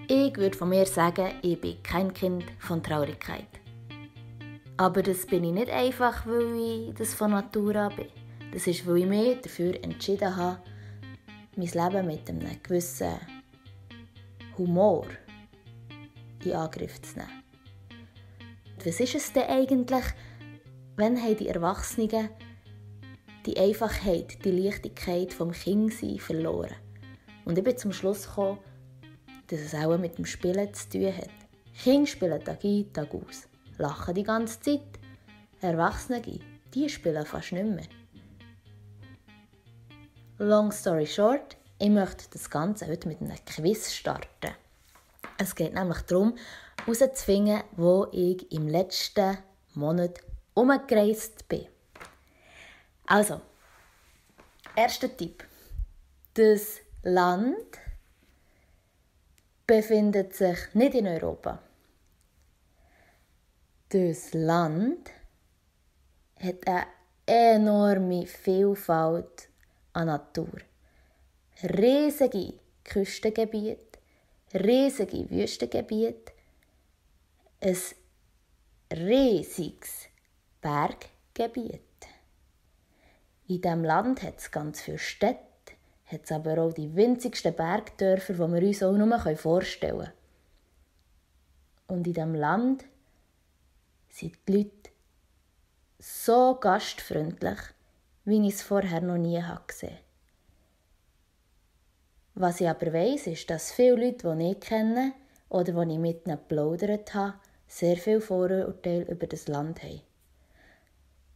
Ich würde von mir sagen, ich bin kein Kind von Traurigkeit. Aber das bin ich nicht einfach, weil ich das von Natur an bin. Das ist, weil ich mich dafür entschieden habe, mein Leben mit einem gewissen Humor in Angriff zu nehmen. Was ist es denn eigentlich, wenn haben die Erwachsenen die Einfachheit, die Leichtigkeit vom Kindsein verloren? Und ich bin zum Schluss gekommen, dass es auch mit dem Spielen zu tun hat. Kinder spielen Tag ein, Tag aus, lachen die ganze Zeit. Erwachsene, die spielen fast nicht mehr. Long story short, ich möchte das Ganze heute mit einem Quiz starten. Es geht nämlich darum, herauszufinden, wo ich im letzten Monat umgereist bin. Also, erster Tipp. Das Land befindet sich nicht in Europa. Das Land hat eine enorme Vielfalt an Natur. Riesige Küstengebiete, riesige Wüstengebiete, ein riesiges Berggebiet. In diesem Land hat es ganz viele Städte, hat es aber auch die winzigsten Bergdörfer, die wir uns auch nur vorstellen können. Und in diesem Land sind die Leute so gastfreundlich, wie ich es vorher noch nie gesehen habe. Was ich aber weiss, ist, dass viele Leute, die ich kenne oder die ich mit ihnen geplaudert habe, sehr viele Vorurteile über das Land haben.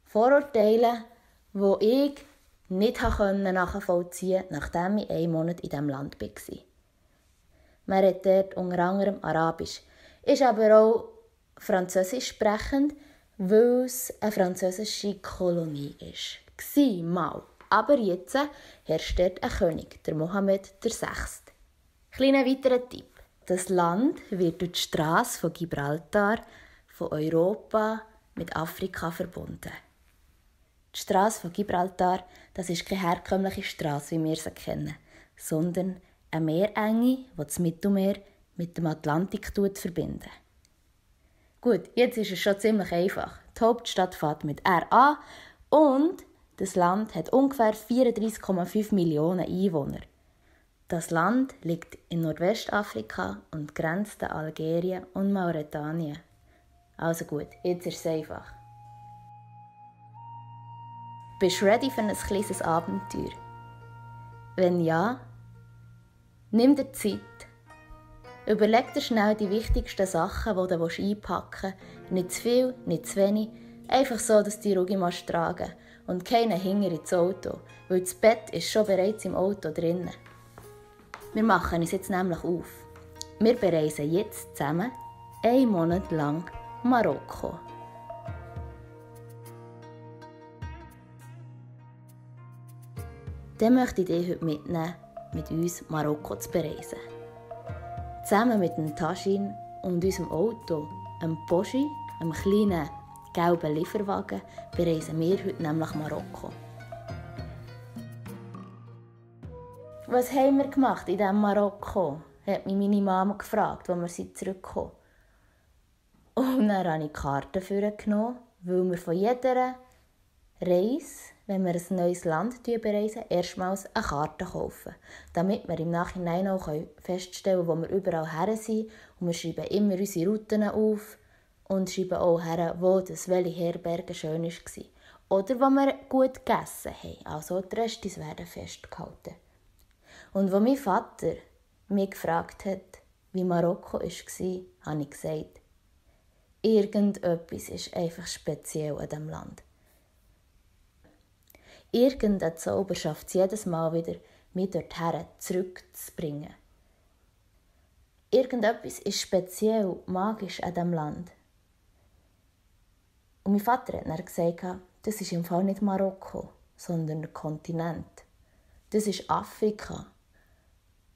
Vorurteile, die ich nicht nachvollziehen konnte, nachdem ich einen Monat in diesem Land war. Man redet dort unter anderem Arabisch, ist aber auch Französisch sprechend, weil es eine französische Kolonie war. Mal. Aber jetzt herrscht dort ein König, der Mohammed VI. Kleiner weiterer Tipp. Das Land wird durch die Strasse von Gibraltar von Europa mit Afrika verbunden. Die Strasse von Gibraltar, das ist keine herkömmliche Strasse, wie wir sie kennen, sondern eine Meerenge, die das Mittelmeer mit dem Atlantik verbindet. Gut, jetzt ist es schon ziemlich einfach. Die Hauptstadt fährt mit R an und das Land hat ungefähr 34,5 Millionen Einwohner. Das Land liegt in Nordwestafrika und grenzt an Algerien und Mauretanien. Also gut, jetzt ist es einfach. Bist du ready für ein kleines Abenteuer? Wenn ja, nimm dir Zeit. Überleg dir schnell die wichtigsten Sachen, die du einpacken willst. Nicht zu viel, nicht zu wenig. Einfach so, dass du die ruhig tragen kannst. Und keinen Hinger ins Auto, weil das Bett ist schon bereits im Auto drinnen. Wir machen uns jetzt nämlich auf. Wir bereisen jetzt zusammen 1 Monat lang Marokko. Dann möchte ich dich heute mitnehmen, mit uns Marokko zu bereisen. Zusammen mit dem Taschin und unserem Auto, einem Poschi, einem kleinen gelben Lieferwagen, bereisen wir heute nämlich Marokko. Was haben wir gemacht in diesem Marokko? Hat mich meine Mama gefragt, als wir zurückkamen. Und dann habe ich Karten vorgenommen, weil wir von jeder Reise, wenn wir ein neues Land bereisen, erstmals eine Karte kaufen, damit wir im Nachhinein auch feststellen können, wo wir überall her sind. Und wir schreiben immer unsere Routen auf und schreiben auch her, wo das welche Herberge schön war. Oder wo wir gut gegessen haben. Also die Restis werden festgehalten. Und als mein Vater mich gefragt hat, wie Marokko war, habe ich gesagt, irgendetwas ist einfach speziell an diesem Land. Irgendeine Zauber schafft es jedes Mal wieder, mich dorthin zurückzubringen. Irgendetwas ist speziell, magisch an diesem Land. Und mein Vater hat dann gesagt, das ist im Fall nicht Marokko, sondern ein Kontinent. Das ist Afrika.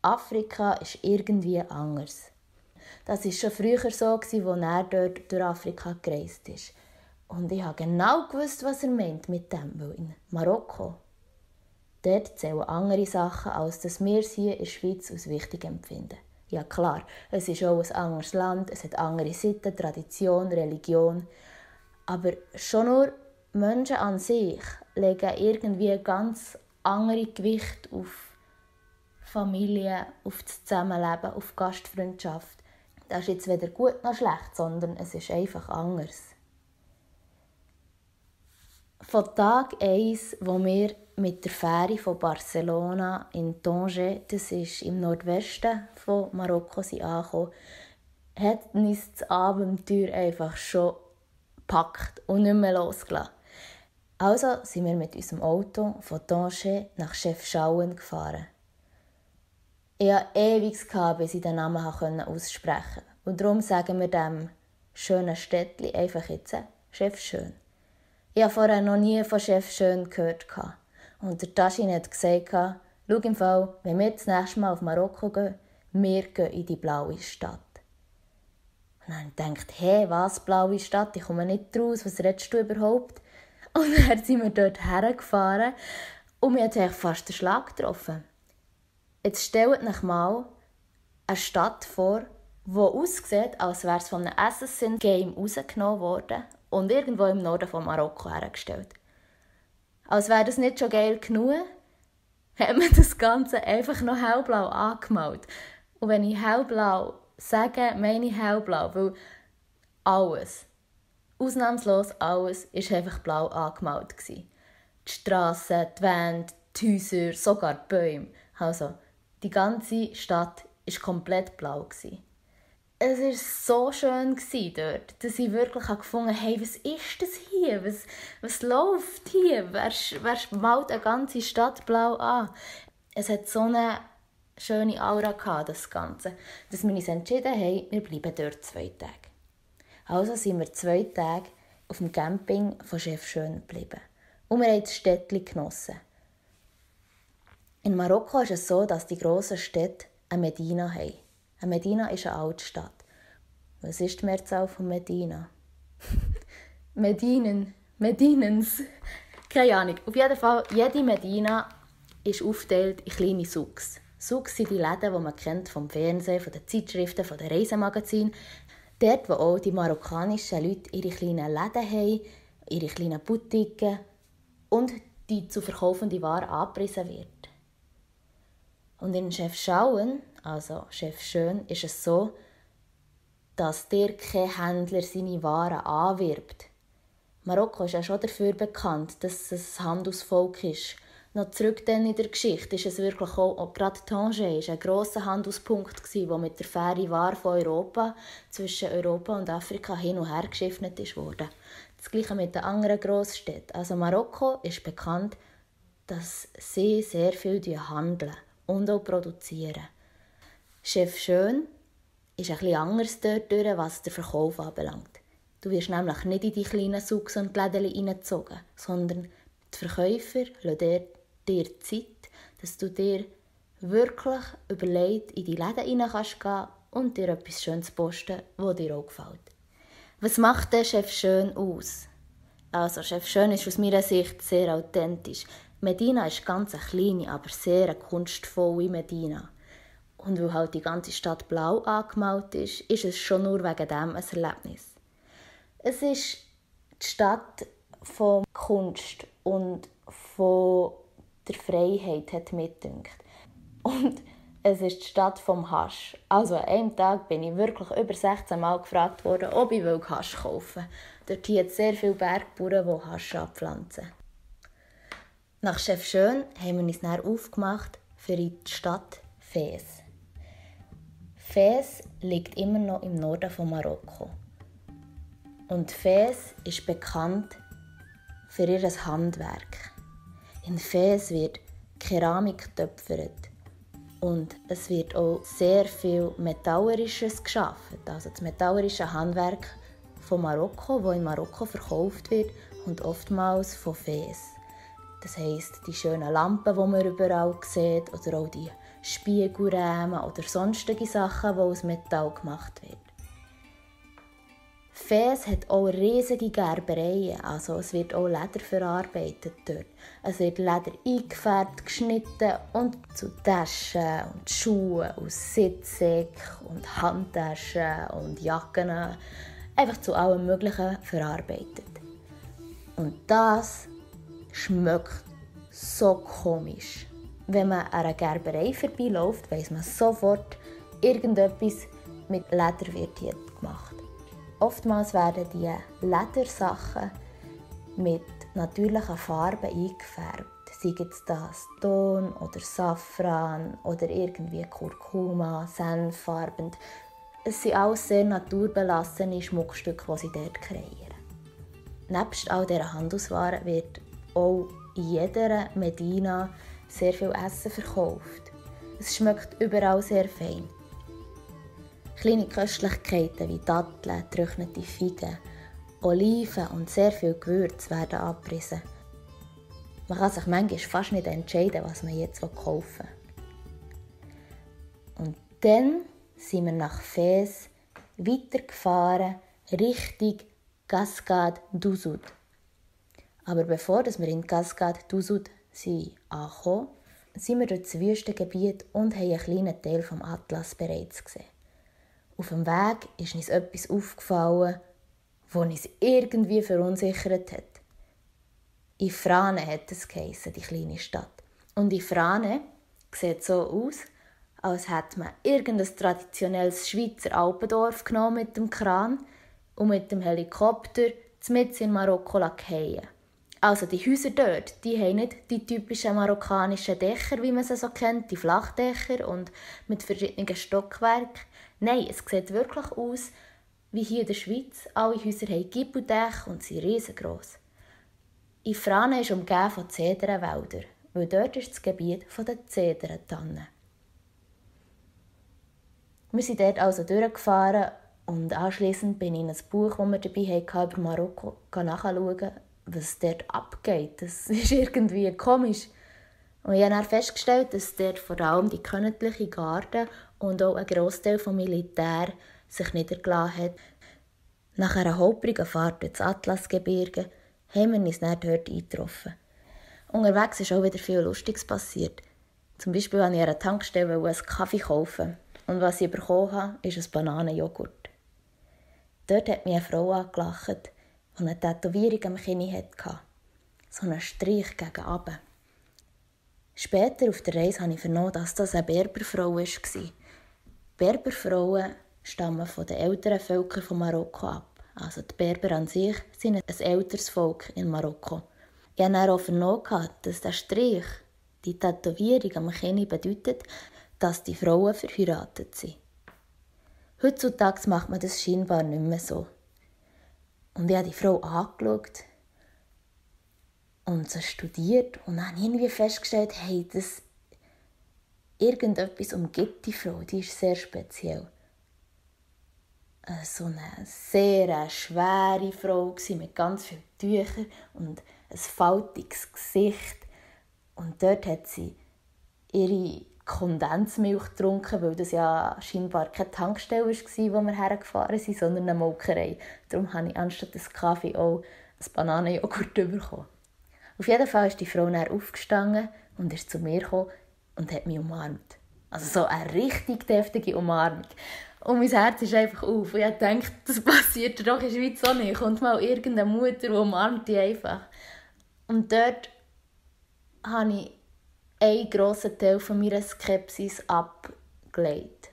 Afrika ist irgendwie anders. Das war schon früher so, als er dort durch Afrika gereist ist. Und ich habe genau gewusst, was er meint mit dem, weil in Marokko, dort zählen andere Sachen, als dass wir es hier in der Schweiz als wichtig empfinden. Ja klar, es ist auch ein anderes Land, es hat andere Sitten, Tradition, Religion. Aber schon nur Menschen an sich legen irgendwie ganz andere Gewicht auf Familie, auf das Zusammenleben, auf Gastfreundschaft. Das ist jetzt weder gut noch schlecht, sondern es ist einfach anders. Von Tag 1, wo wir mit der Fähre von Barcelona in Tanger, das ist im Nordwesten von Marokko, angekommen, hat uns das Abenteuer einfach schon gepackt und nicht mehr losgelassen. Also sind wir mit unserem Auto von Tanger nach Chefchaouen gefahren. Ich hatte ewig, bis ich den Namen aussprechen konnte. Und darum sagen wir dem schönen Städtchen einfach jetzt Chefchaouen. Ich habe vorher noch nie von Chefchaouen gehört. Und der Taschin hat gesagt, schau im Fall, wenn wir das nächste Mal auf Marokko gehen, wir gehen in die blaue Stadt. Und dann habe ich gedacht, hey, was, blaue Stadt? Ich komme nicht raus, was redest du überhaupt? Und dann sind wir dort hergefahren und mir hat fast den Schlag getroffen. Jetzt stellt euch mal eine Stadt vor, die aussieht, als wäre es von einem Assassin-Game rausgenommen worden und irgendwo im Norden von Marokko hergestellt. Als wäre das nicht schon geil genug, hat man das Ganze einfach noch hellblau angemalt. Und wenn ich hellblau sage, meine ich hellblau, weil alles, ausnahmslos alles, war einfach blau angemalt. Die Strassen, die Wände, die Häuser, sogar die Bäume. Also, die ganze Stadt war komplett blau. Es war so schön dort, dass ich wirklich gefunden habe, hey, was ist das hier? Was läuft hier? Wer malt eine ganze Stadt blau an? Es hat so eine schöne Aura gehabt, das Ganze, dass wir uns entschieden haben, wir bleiben dort 2 Tage. Also sind wir 2 Tage auf dem Camping von Chefchaouen geblieben. Und wir haben das Städtchen genossen. In Marokko ist es so, dass die grossen Städte eine Medina haben. Eine Medina ist eine Altstadt. Was ist die Mehrzahl von Medina? Medinens. Keine Ahnung. Auf jeden Fall, jede Medina ist aufgeteilt in kleine Souks. Souks sind die Läden, die man kennt vom Fernsehen, von den Zeitschriften, von den Reisemagazinen. Dort, wo auch die marokkanischen Leute ihre kleinen Läden haben, ihre kleinen Boutiquen und die zu verkaufende Ware angepriesen wird. Und in Chefchaouen, also Chefchaouen, ist es so, dass dir kein Händler seine Waren anwirbt. Marokko ist ja schon dafür bekannt, dass es ein Handelsvolk ist. Noch zurück dann in der Geschichte ist es wirklich auch gerade Tanger war ein grosser Handelspunkt, der mit der Fähre Ware von Europa zwischen Europa und Afrika hin und her geschiffnet wurde. Das Gleiche mit den anderen Grossstädten. Also Marokko ist bekannt, dass sie sehr viel handeln und auch produzieren. Chefchaouen ist ein bisschen anders dort, was den Verkauf anbelangt. Du wirst nämlich nicht in die kleinen Souks und Läden hineingezogen, sondern die Verkäufer lassen dir Zeit, dass du dir wirklich überlegt in die Läden hinein kannst gehen und dir etwas Schönes posten, das dir auch gefällt. Was macht der Chefchaouen aus? Also Chefchaouen ist aus meiner Sicht sehr authentisch. Medina ist ganz eine kleine, aber sehr kunstvolle Medina. Und weil halt die ganze Stadt blau angemalt ist, ist es schon nur wegen dem ein Erlebnis. Es ist die Stadt von Kunst und von der Freiheit, hat mir gedacht. Und es ist die Stadt vom Hasch. Also an einem Tag bin ich wirklich über 16 Mal gefragt worden, ob ich Hasch kaufen will. Dort hat es sehr viele Bergbauern, die Hasch abpflanzen. Nach Chefchaouen haben wir uns dann aufgemacht für die Stadt Fez. Fez liegt immer noch im Norden von Marokko. Und Fez ist bekannt für ihr Handwerk. In Fez wird Keramik getöpfert und es wird auch sehr viel Metallerisches geschaffen. Also das metallerische Handwerk von Marokko, das in Marokko verkauft wird und oftmals von Fez. Das heisst, die schönen Lampen, die man überall sieht, oder auch die Spiegelrahmen oder sonstige Sachen, die aus Metall gemacht werden. Fes hat auch riesige Gerbereien, also es wird auch Leder verarbeitet dort. Es wird Leder eingefärbt, geschnitten und zu Taschen und Schuhen aus Sitzsäcken und Handtaschen und Jacken, einfach zu allem Möglichen verarbeitet. Und das schmeckt so komisch. Wenn man an einer Gerberei vorbeiläuft, weiss man sofort, irgendetwas mit Leder wird hier gemacht. Oftmals werden diese Ledersachen mit natürlichen Farben eingefärbt. Sei es das Ton oder Safran oder irgendwie Kurkuma, Senffarben. Es sind alles sehr naturbelassene Schmuckstücke, die sie dort kreieren. Nebst all dieser Handelswaren wird auch in jeder Medina sehr viel Essen verkauft. Es schmeckt überall sehr fein. Kleine Köstlichkeiten wie Datteln, getrocknete Feigen, Oliven und sehr viel Gewürz werden abgerissen. Man kann sich manchmal fast nicht entscheiden, was man jetzt kaufen will. Und dann sind wir nach Fes weitergefahren Richtung Cascade d'Ouzod. Aber bevor wir in Cascade d'Ouzod angekommen sind wir durch das Wüstengebiet und haben einen kleinen Teil vom Atlas bereits gesehen. Auf dem Weg ist uns etwas aufgefallen, das uns irgendwie verunsichert hat. Ifrane hat es geheissen, die kleine Stadt. Und Ifrane sieht so aus, als hätte man irgendein traditionelles Schweizer Alpendorf genommen mit dem Kran und mit dem Helikopter mitten in Marokko fallen. Also die Häuser dort, die haben nicht die typischen marokkanischen Dächer, wie man sie so kennt, die Flachdächer und mit verschiedenen Stockwerken. Nein, es sieht wirklich aus wie hier in der Schweiz. Alle Häuser haben Gippeldächer und sind riesengroß. Ifrane ist umgeben von Zedernwäldern, weil dort ist das Gebiet der Zederntannen. Wir sind dort also durchgefahren und anschliessend bin ich in ein Buch, das wir dabei hatten, über Marokko nachschauen, was dort abgeht. Das ist irgendwie komisch. Und ich habe dann festgestellt, dass dort vor allem die königliche Garde und auch ein Grossteil des Militär sich niedergelassen hat. Nach einer holprigen Fahrt durch das Atlasgebirge haben wir uns dann dort eingetroffen. Unterwegs ist auch wieder viel Lustiges passiert. Zum Beispiel wollte ich an einer Tankstelle einen Kaffee kaufen. Und was ich bekommen habe, ist ein Bananenjoghurt. Dort hat mich eine Frau angelacht, die eine Tätowierung am Kinn hatte. So einen Strich gegen unten. Später auf der Reise habe ich vernommen, dass das eine Berberfrau war. Berberfrauen stammen von den älteren Völkern von Marokko ab. Also die Berber an sich sind ein älteres Volk in Marokko. Ich habe dann auch vernommen, dass der Strich, die Tätowierung am Kinn bedeutet, dass die Frauen verheiratet sind. Heutzutage macht man das scheinbar nicht mehr so. Und ich habe die Frau angeschaut und sie studiert und dann habe ich irgendwie festgestellt, hey, das irgendetwas umgibt die Frau, die ist sehr speziell. So eine sehr schwere Frau mit ganz vielen Tüchern und ein faltiges Gesicht. Und dort hat sie ihre Kondensmilch getrunken, weil das ja scheinbar keine Tankstelle war, wo wir hergefahren sind, sondern eine Molkerei. Darum habe ich anstatt des Kaffee auch ein Bananenjoghurt bekommen. Auf jeden Fall ist die Frau dann aufgestanden und ist zu mir gekommen und hat mich umarmt. Also so eine richtig deftige Umarmung. Und mein Herz ist einfach auf. Und ich dachte, das passiert doch in der Schweiz auch nicht. Kommt mal irgendeine Mutter, die umarmt die einfach. Und dort habe ich einen grossen Teil von meiner Skepsis abgelegt.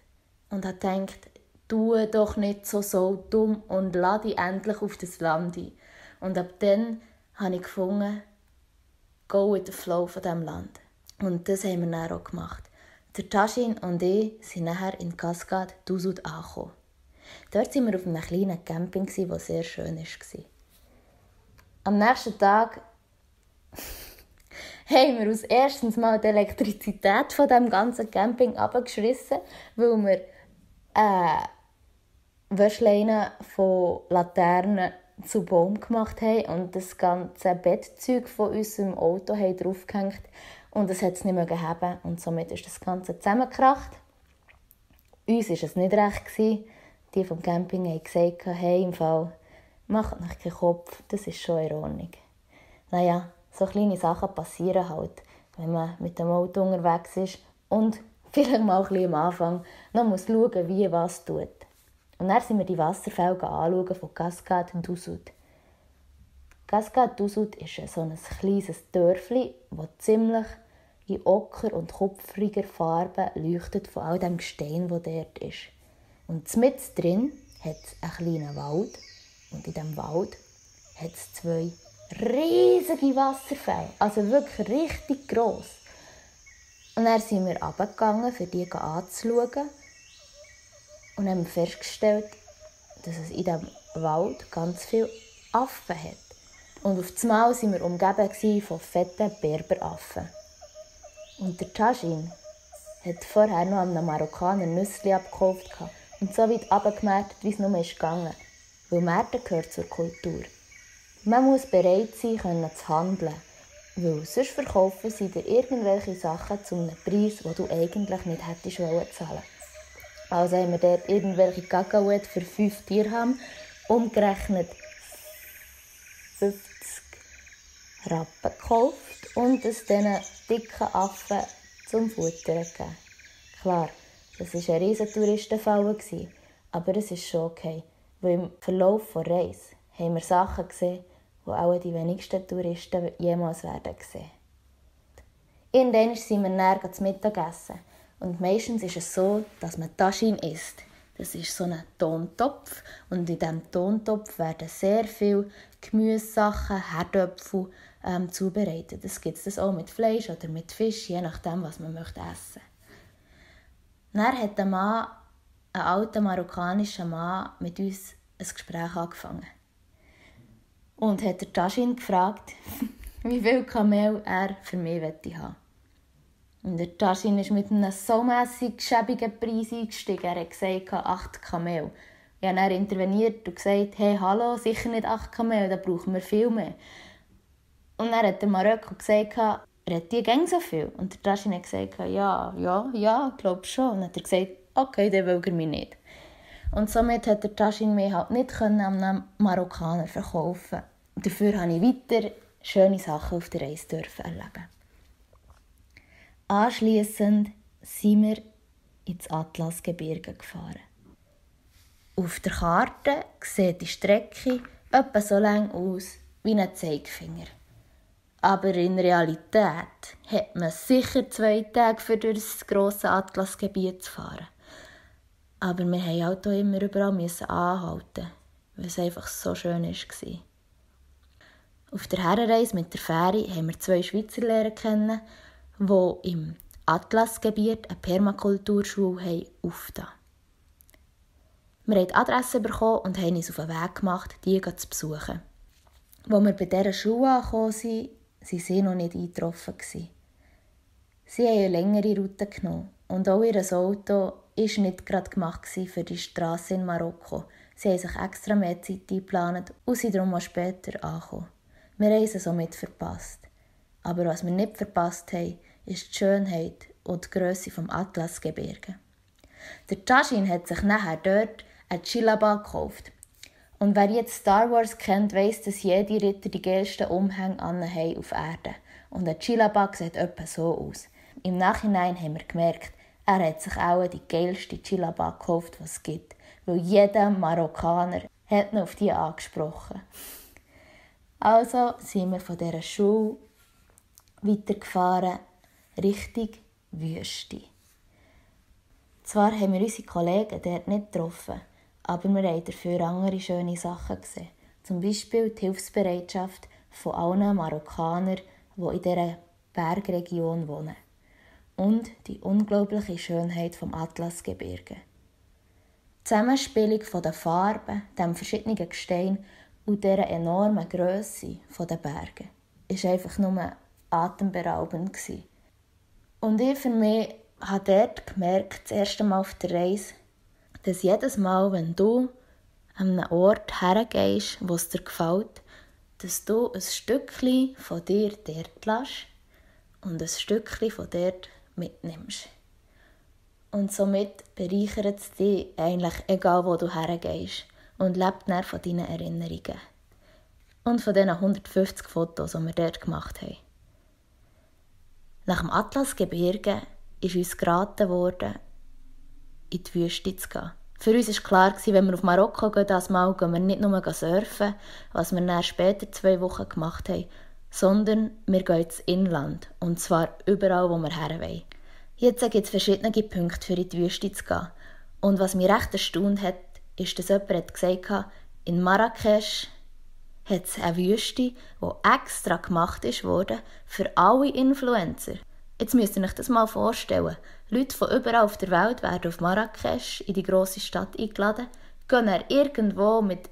Und habe gedacht, tu doch nicht so dumm und lass dich endlich auf das Land ein. Und ab dann habe ich gefunden, go with the flow von diesem Land. Und das haben wir dann auch gemacht. Der Taschin und ich sind nachher in Cascade d'Ouzod angekommen. Dort waren wir auf einem kleinen Camping, das sehr schön war. Am nächsten Tag haben wir als erstes mal die Elektrizität von diesem ganzen Camping abgeschissen, weil wir Wäschleine von Laternen zu Baum gemacht haben und das ganze Bettzeug von unserem Auto haben draufgehängt und es hat es nicht mehr gegeben und somit ist das Ganze zusammengekracht. Uns war es nicht recht. Die vom Camping haben gesagt, hey, im Fall, macht euch keinen Kopf, das ist schon in Ordnung. Naja, so kleine Sachen passieren halt, wenn man mit dem Auto unterwegs ist und vielleicht mal ein bisschen am Anfang noch muss schauen, wie was tut. Und dann sind wir die Wasserfälle anschauen von Cascade d'Usud. Cascade d'Usud ist so ein kleines Dörfli, das ziemlich in ocker- und kupfriger Farbe leuchtet von all dem Gestein, das dort ist. Und mitten drin hat es einen kleinen Wald. Und in diesem Wald hat es 2 riesige Wasserfälle. Also wirklich richtig gross. Und dann sind wir runtergegangen, um die anzuschauen. Und haben festgestellt, dass es in diesem Wald ganz viele Affen hat. Und auf einmal waren wir umgeben von fetten Berberaffen. Und der Tajin hat vorher noch einem Marokkaner Nüsse abgekauft und so weit runtergemerkt, wie es nur gegangen. Weil Märkte gehört zur Kultur. Man muss bereit sein, zu handeln. Weil sonst verkaufen sie dir irgendwelche Sachen zu einem Preis, den du eigentlich nicht hättest zahlen. Also haben wir dort irgendwelche Kakaoet für 5 Dirham, umgerechnet 50 Rappen gekauft und es diesen dicken Affen zum Futtern gegeben. Klar, das war ein riesen Touristenfall, aber es ist schon okay, weil im Verlauf der Reise haben wir Sachen gesehen, die auch die wenigsten Touristen jemals werden sehen. Irgendwann sind wir näher zu Mittagessen. Und meistens ist es so, dass man Taschin isst. Das ist so ein Tontopf. Und in diesem Tontopf werden sehr viele Gemüsesachen, Herdöpfel zubereitet. Das gibt es auch mit Fleisch oder mit Fisch, je nachdem, was man möchte essen. Dann hat ein alter marokkanischer Mann, mit uns ein Gespräch angefangen. Und hat der Taschin gefragt, wie viel Kamel er für mich haben möchte. Und der Taschin ist mit einem so mässig schäbigen Preis eingestiegen. Er hat gesagt, 8 Kamel. Ich habe dann interveniert und gesagt, hey, hallo, sicher nicht 8 Kamel, da brauchen wir viel mehr. Und dann hat der Marokko gesagt, er hat die Gänge so viel. Und der Taschin hat gesagt, ja, ich glaube schon. Und dann hat er gesagt, okay, dann will er mich nicht. Und somit hat der Taschin mich halt nicht an einem Marokkaner verkaufen. Dafür durfte ich weiter schöne Sachen auf der Reise erleben. Anschliessend sind wir ins Atlasgebirge gefahren. Auf der Karte sieht die Strecke etwa so lang aus wie ein Zeigefinger. Aber in Realität hat man sicher 2 Tage für durch das grosse Atlasgebiet zu fahren. Aber wir mussten halt auch immer überall anhalten, weil es einfach so schön war. Auf der Herrenreise mit der Fähre haben wir 2 Schweizer lernen kennen, die im Atlasgebiet eine Permakulturschule aufgetan haben. Wir haben die Adresse bekommen und haben uns auf den Weg gemacht, die zu besuchen. Als wir bei dieser Schule angekommen sind, waren sie noch nicht eingetroffen. Sie haben eine längere Route genommen und auch ihr Auto war nicht gerade gemacht für die Straße in Marokko. Sie haben sich extra mehr Zeit eingeplant und sind darum auch später angekommen. Wir haben sie somit verpasst. Aber was wir nicht verpasst haben, ist die Schönheit und die Grösse des Atlasgebirge. Der Tajin hat sich nachher dort ein Djellaba gekauft. Und wer jetzt Star Wars kennt, weiss, dass jede Ritter die geilsten Umhänge haben auf Erde. Und ein Djellaba sieht etwa so aus. Im Nachhinein haben wir gemerkt, er hat sich auch die geilste Djellaba gekauft, die es gibt. Weil jeder Marokkaner hat ihn auf die angesprochen. Also sind wir von dieser Schule weitergefahren Richtung Wüste. Zwar haben wir unsere Kollegen dort nicht getroffen, aber wir haben dafür andere schöne Sachen gesehen. Zum Beispiel die Hilfsbereitschaft von allen Marokkanern, die in dieser Bergregion wohnen. Und die unglaubliche Schönheit des Atlasgebirge. Die Zusammenspielung der Farben, dem verschiedenen Gestein und dieser enormen Grösse der Berge war einfach nur atemberaubend. Und ich für mich habe dort gemerkt, das erste Mal auf der Reise, dass jedes Mal, wenn du an einen Ort hergehst, wo es dir gefällt, dass du ein Stückchen von dir dort lässt und ein Stückchen von dort mitnimmst. Und somit bereichert es dich eigentlich, egal wo du hergehst. Und lebt dann von deinen Erinnerungen. Und von diesen 150 Fotos, die wir dort gemacht haben. Nach dem Atlasgebirge ist uns geraten worden, in die Wüste zu gehen. Für uns war klar, wenn wir auf Marokko gehen, das Mal gehen wir nicht nur surfen, was wir dann später 2 Wochen gemacht haben, sondern wir gehen ins Inland. Und zwar überall, wo wir her wollen. Jetzt gibt es verschiedene Punkte, für in die Wüste zu gehen. Und was mich recht erstaunt hat, ist, dass jemand gesagt hat, in Marrakesch hat es eine Wüste, die extra gemacht wurde für alle Influencer. Jetzt müsst ihr euch das mal vorstellen. Leute von überall auf der Welt werden auf Marrakesch, in die grosse Stadt, eingeladen, gehen dann irgendwo mit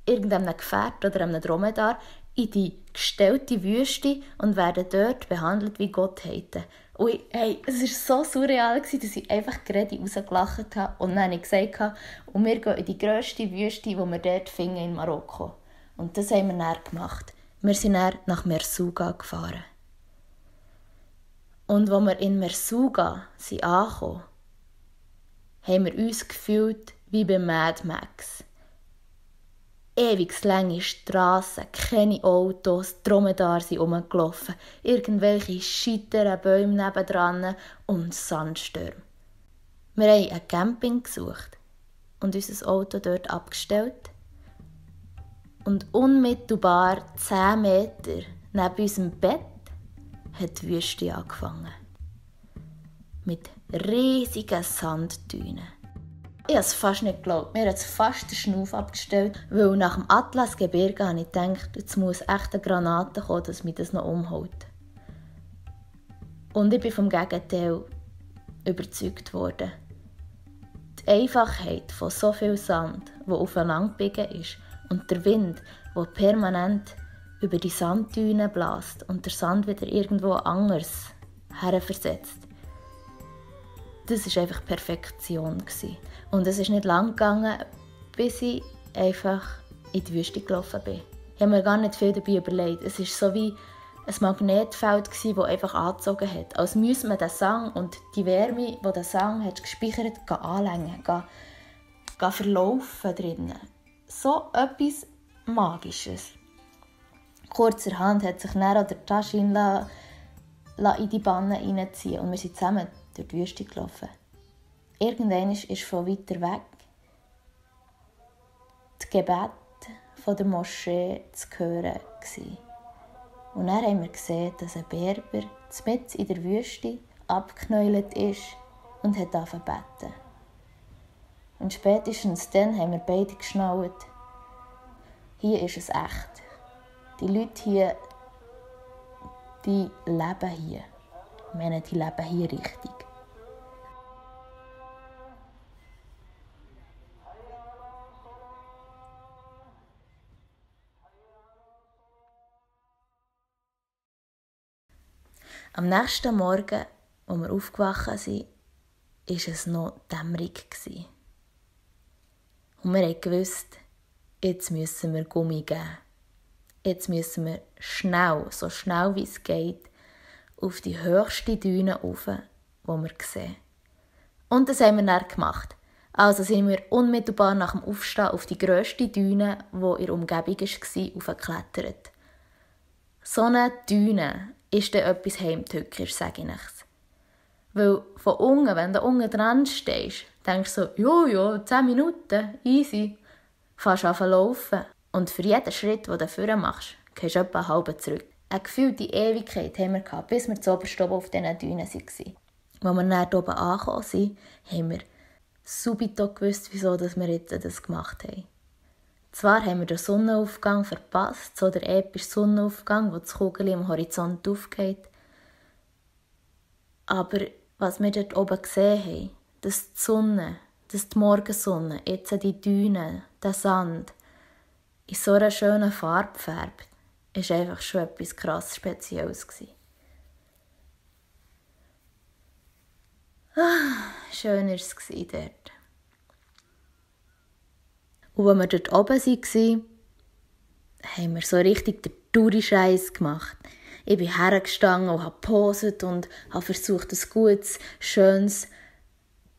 irgendeinem Gefährt oder einem Dromedar in die gestellte Wüste und werden dort behandelt wie Gottheiten. Und hey, es war so surreal, dass ich einfach gerade rausgelacht habe und dann habe ich gesagt, und wir gehen in die grösste Wüste, die wir dort finden in Marokko. Und das haben wir dann gemacht. Wir sind dann nach Merzouga gefahren. Und als wir in Merzouga ankamen, haben wir uns gefühlt wie bei Mad Max. Ewig lange Strassen, keine Autos, Dromedar sind rumgelaufen, irgendwelche scheiteren Bäume nebendran und Sandstürme. Wir haben ein Camping gesucht und unser Auto dort abgestellt. Und unmittelbar 10 Meter neben unserem Bett hat die Wüste angefangen. Mit riesigen Sanddünen. Ich habe es fast nicht geglaubt. Mir hat es fast den Schnauf abgestellt, weil nach dem Atlasgebirge habe ich gedacht, jetzt muss echt eine Granate kommen, dass mich das noch umhaut. Und ich bin vom Gegenteil überzeugt worden. Die Einfachheit von so viel Sand, der aufeinander gebiegen ist, und der Wind, der permanent über die Sanddünen bläst und der Sand wieder irgendwo anders herversetzt. Das war einfach Perfektion. Und es ist nicht lang gegangen, bis ich einfach in die Wüste gelaufen bin. Ich habe mir gar nicht viel dabei überlegt. Es war so wie ein Magnetfeld, das einfach angezogen hat. Als müsse man den Sang und die Wärme, die der Sang hat gespeichert hat, anlängen, verlaufen drinnen. So etwas Magisches. Kurzerhand hat sich dann auch der Taschin in die Banne reinziehen und wir sind zusammen durch die Wüste gelaufen. Irgendwann ist von weiter weg das Gebet von der Moschee zu hören. Und dann haben wir gesehen, dass ein Berber mitten in der Wüste abgeknäult ist und hat angefangen zu beten. Und spätestens dann haben wir beide geschnallt, hier ist es echt. Die Leute hier, die leben hier. Ich meine, die leben hier richtig. Am nächsten Morgen, als wir aufgewacht sind, war es noch dämmerig. Und wir wussten, jetzt müssen wir Gummi geben. Jetzt müssen wir schnell, so schnell wie es geht, auf die höchste Düne rauf, die wir sehen. Und das haben wir dann gemacht. Also sind wir unmittelbar nach dem Aufstehen auf die grösste Düne, die in der Umgebung war, aufgeklettert. So eine Düne ist dann etwas Heimtückisches, sage ich euch. Weil von unten, wenn du unten dran stehst, denkst du so, ja, 10 Minuten, easy. Fährst an zu laufen. Und für jeden Schritt, den du vorne machst, gehst du etwa eine halbe zurück. Eine gefühlte Ewigkeit haben wir gehabt, bis wir zuoberst oben auf diesen Dünen waren. Als wir dann oben angekommen sind, haben wir subito gewusst, wieso wir jetzt das gemacht haben. Zwar haben wir den Sonnenaufgang verpasst, so der epische Sonnenaufgang, wo das Kugel am Horizont aufgeht. Aber was wir dort oben gesehen haben, dass die Sonne, dass die Morgensonne, jetzt die Dünen, der Sand, in so einer schönen Farbe färbt, war einfach schon etwas krass Spezielles. Schön war es dort. Und als wir dort oben waren, haben wir so richtig den Touri-Scheiss gemacht. Ich bin hergestanden und habe geposet und habe versucht, ein gutes, schönes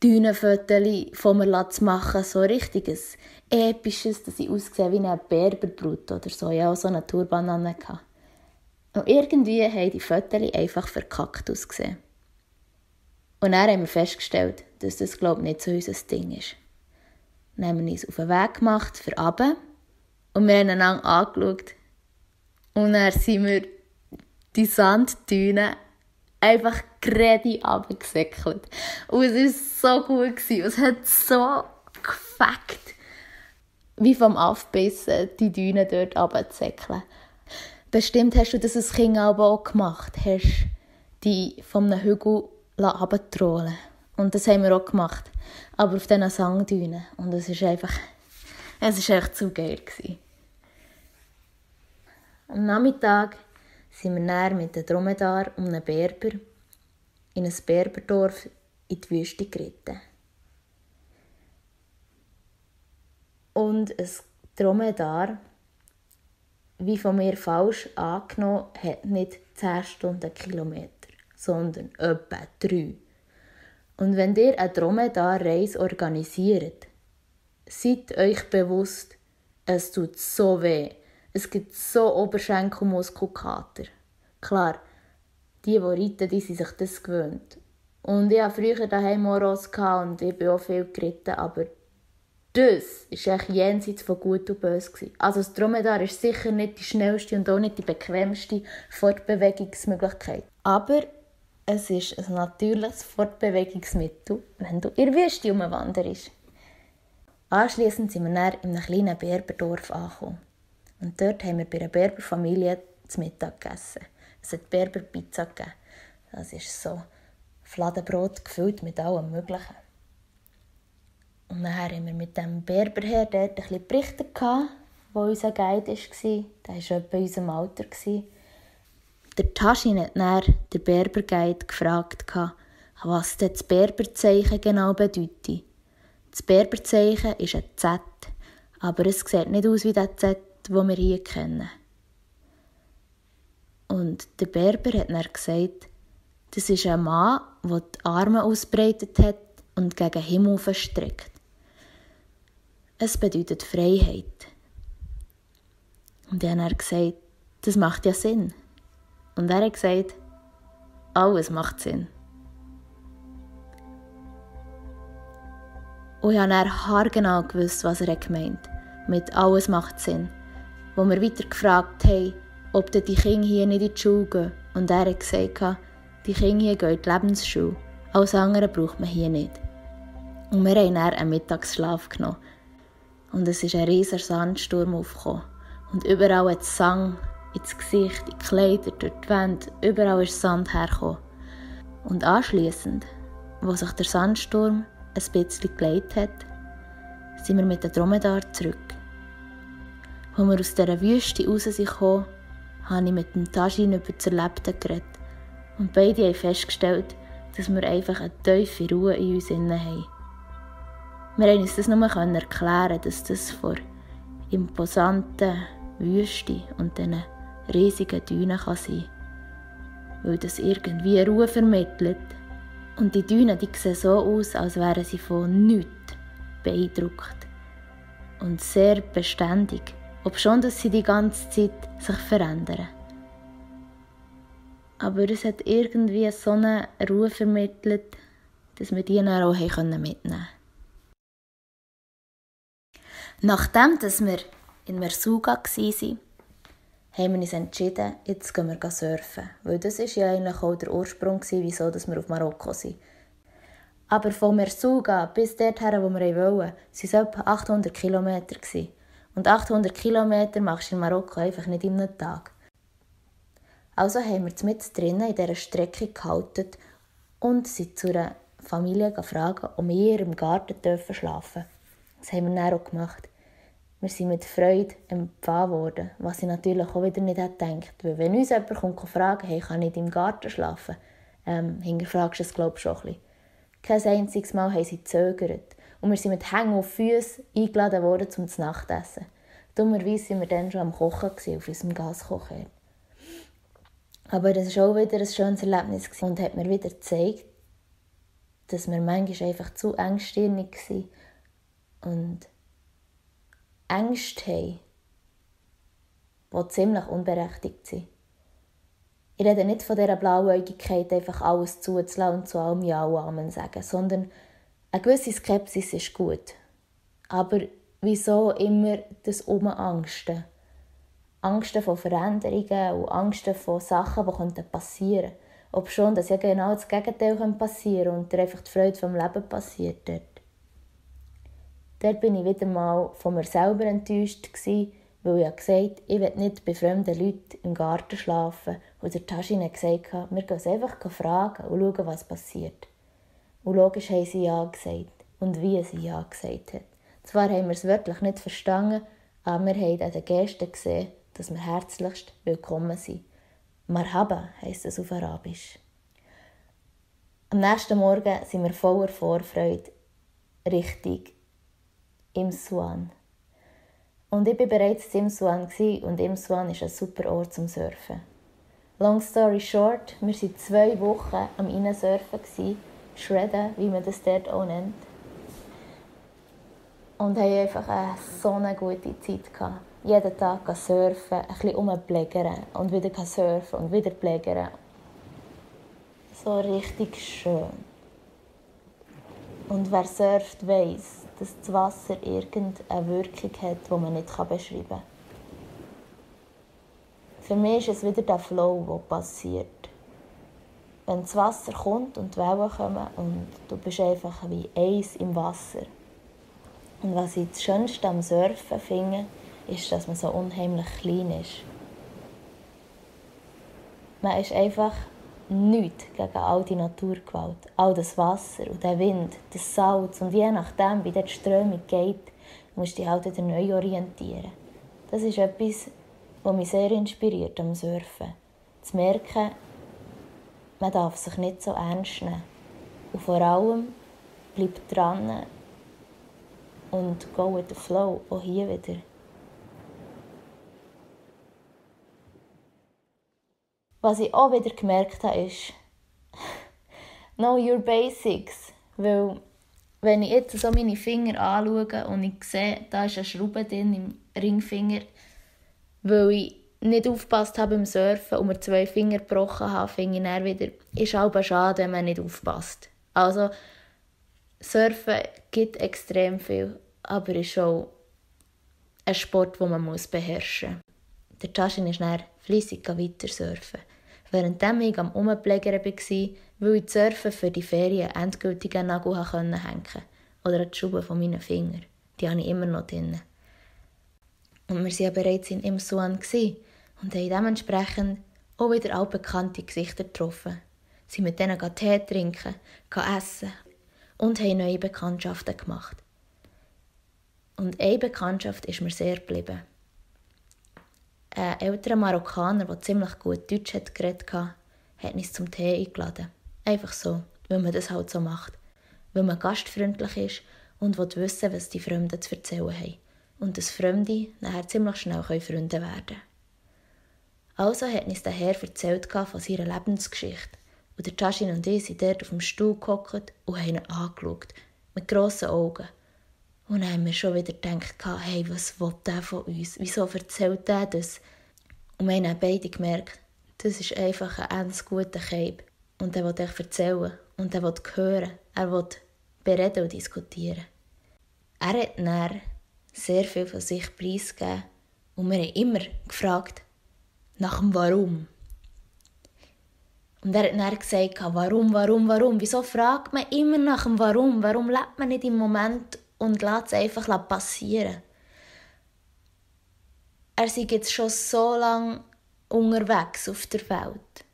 Dünenfotos von mir zu machen, so richtiges episches, dass ich aussehe wie eine Berberbrut oder so. Ich hatte auch so eine Turban an. Und irgendwie haben die Fotos einfach verkackt ausgesehen. Und dann haben wir festgestellt, dass das, glaube ich, nicht so unser Ding ist. Dann haben wir uns auf den Weg gemacht für runter und wir haben einander angeschaut. Und dann sind wir die Sanddünen einfach gerade runtergesäckelt. Und es war so gut. Es hat so gefackt, wie vom Aufbissen die Dünen dort runterzusäckeln. Bestimmt hast du das als Kind auch gemacht. Hast die von einem Hügel runtertrollen. Und das haben wir auch gemacht. Aber auf diesen Sanddünen. Und es war einfach zu geil. Am Nachmittag sind wir dann mit dem Dromedar und einem Berber in ein Berberdorf in die Wüste geritten. Und ein Dromedar, wie von mir falsch angenommen, hat nicht 10 Stundenkilometer, sondern etwa 3. Und wenn ihr eine Dromedar-Reise organisiert, seid euch bewusst, es tut so weh. Es gibt so Oberschenkelmuskelkater. Klar, die reiten, die sind sich das gewöhnt. Und ich hatte früher daheim auch Ross und ich bin auch viel geritten, aber das war echt jenseits von Gut und Böse. Also das Dromedar ist sicher nicht die schnellste und auch nicht die bequemste Fortbewegungsmöglichkeit. Aber es ist ein natürliches Fortbewegungsmittel, wenn du in der Wüste umwanderst. Anschliessend sind wir dann in einem kleinen Berberdorf angekommen. Und dort haben wir bei einer Berberfamilie zu Mittag gegessen. Es hat Berberpizza gegeben. Das ist so Fladenbrot gefüllt mit allem Möglichen. Und dann haben wir mit dem Berberherr dort ein bisschen berichtet, wo unser Guide war. Der war etwa in unserem Alter. Der Taschin hat dann den Berberguide gefragt, was das Berberzeichen genau bedeutet. Das Berberzeichen ist ein Z, aber es sieht nicht aus wie das Z, das wir hier kennen. Und der Berber hat dann gesagt, das ist ein Mann, der die Arme ausbreitet hat und gegen den Himmel verstreckt. Es bedeutet Freiheit. Und er hat dann gesagt, das macht ja Sinn. Und er hat gesagt, alles macht Sinn. Und ich habe dann haargenau gewusst, was er gemeint hat. Mit alles macht Sinn. Wo wir weiter gefragt haben, ob die Kinder hier nicht in die Schule gehen. Und er hat gesagt, die Kinder hier gehen in die Lebensschule. Alles andere braucht man hier nicht. Und wir haben dann einen Mittagsschlaf genommen. Und es ist ein riesiger Sandsturm aufgekommen. Und überall hat es Sand ins Gesicht, in die Kleider, durch die Wände. Überall ist Sand hergekommen. Und anschliessend, wo sich der Sandsturm ein bisschen gelegt hat, sind wir mit dem Dromedar zurück. Als wir aus dieser Wüste raus sind, habe ich mit dem Taschin über das Erlebte geredet. Und beide haben festgestellt, dass wir einfach eine tiefe Ruhe in uns haben. Wir konnten uns das nur erklären, dass das vor imposanten Wüste und diesen riesigen Dünen sein kann. Weil das irgendwie Ruhe vermittelt. Und die Dünen, die sehen so aus, als wären sie von nichts beeindruckt. Und sehr beständig, obschon dass sie die ganze Zeit sich verändern. Aber es hat irgendwie so eine Ruhe vermittelt, dass wir die dann auch mitnehmen konnten. Nachdem wir in Merzouga waren, haben wir uns entschieden, jetzt gehen wir surfen. Weil das war ja eigentlich auch der Ursprung, wieso wir auf Marokko sind. Aber von Merzouga bis dorthin, wo wir wollten, waren es etwa 800 Kilometer. Und 800 Kilometer machst du in Marokko einfach nicht in einem Tag. Also haben wir mit drinnen in dieser Strecke gehalten und sind zu einer Familie gefragt, ob wir im Garten schlafen dürfen. Das haben wir dann auch gemacht. Wir sind mit Freude empfangen worden, was ich natürlich auch wieder nicht gedacht hätte. Weil wenn uns jemand kommt fragen, hey, kann ich im Garten schlafen, hinterfragst du es, glaube ich, schon ein bisschen. Kein einziges Mal haben sie gezögert. Und wir sind mit Hängen auf Füßen eingeladen worden zum Nachtessen. Dummerweise waren wir dann schon am Kochen auf unserem Gaskocher. Aber das war auch wieder ein schönes Erlebnis und hat mir wieder gezeigt, dass wir manchmal einfach zu engstirnig waren und Ängste haben, die ziemlich unberechtigt sind. Ich rede nicht von dieser Blauäugigkeit, einfach alles zuzulassen und zu allem Ja und Amen sagen, sondern eine gewisse Skepsis ist gut. Aber wieso immer das Angsten? Angsten vor Veränderungen und Angsten vor Sachen, die passieren könnten. Ob schon, dass ja genau das Gegenteil passieren kann und dir einfach die Freude vom Leben passiert dort. Dort war ich wieder mal von mir selber enttäuscht, weil ich gesagt habe, ich will nicht bei fremden Leuten im Garten schlafen. Und der Taschin hat gesagt, wir gehen es einfach fragen und schauen, was passiert. Und logisch haben sie Ja gesagt. Und wie sie Ja gesagt hat. Zwar haben wir es wörtlich nicht verstanden, aber wir haben an den Gesten gesehen, dass wir herzlichst willkommen sind. Marhaba heisst es auf Arabisch. Am nächsten Morgen sind wir voller Vorfreude Richtung Imswan. Und ich war bereits in Imswan und Imswan ist ein super Ort zum Surfen. Long story short, wir waren 2 Wochen am Reinsurfen, shredden, wie man das dort auch nennt. Und haben einfach so eine gute Zeit gehabt. Jeden Tag surfen, ein bisschen rumplägern und wieder surfen und wieder plägern. So richtig schön. Und wer surft, weiss, dass das Wasser irgendeine Wirkung hat, die man nicht beschreiben kann. Für mich ist es wieder der Flow, der passiert. Wenn das Wasser kommt und die Wellen kommen und du bist einfach wie Eis im Wasser. Und was ich das Schönste am Surfen finde, ist, dass man so unheimlich klein ist. Man ist einfach nichts gegen all die Naturgewalt. All das Wasser und der Wind, das Salz und je nachdem, wie die Strömung geht, musst du dich halt wieder neu orientieren. Das ist etwas, was mich sehr inspiriert am Surfen. Zu merken, man darf sich nicht so ernst nehmen. Und vor allem bleib dran und go with the flow, auch hier wieder. Was ich auch wieder gemerkt habe, ist know your basics. Weil, wenn ich jetzt so meine Finger anschaue und ich sehe, da ist eine Schraube drin im Ringfinger, weil ich nicht aufgepasst habe beim Surfen und mir 2 Finger gebrochen habe, finde ich dann wieder, ist aber schade, wenn man nicht aufpasst. Also, Surfen gibt extrem viel, aber ist auch ein Sport, den man beherrschen muss. Der Taschin ist dann fleissig weiter surfen. Während ich am Umplägern war, weil ich das Surfen für die Ferien endgültig an den Nagel hängen konnte. Oder an die Schuhe von meinen Fingern. Die habe ich immer noch drin. Und wir waren ja bereits in Imswan und haben dementsprechend auch wieder altbekannte Gesichter getroffen. Sie sind mit denen Tee trinken, essen und haben neue Bekanntschaften gemacht. Und eine Bekanntschaft ist mir sehr geblieben. Ein älterer Marokkaner, der ziemlich gut Deutsch geredet hat, hat uns zum Tee eingeladen. Einfach so, weil man das halt so macht. Weil man gastfreundlich ist und will wissen, was die Fremden zu erzählen haben. Und dass Fremde nachher ziemlich schnell Freunde werden können. Also hat uns der Herr erzählt von seiner Lebensgeschichte. Und der Taschin und ich sind dort auf dem Stuhl gehockt und haben ihn angeschaut. Mit grossen Augen. Und dann haben wir schon wieder gedacht, hey, was will der von uns? Wieso erzählt der das? Und wir haben beide gemerkt, das ist einfach ein ganz guter Keib. Und er will euch erzählen. Und er will hören. Er will bereden und diskutieren. Er hat dann sehr viel von sich preisgegeben. Und wir haben immer gefragt, nach dem Warum. Und er hat dann gesagt, warum? Wieso fragt man immer nach dem Warum? Warum lebt man nicht im Moment und lässt es einfach passieren? Er ist jetzt schon so lange unterwegs auf der Welt.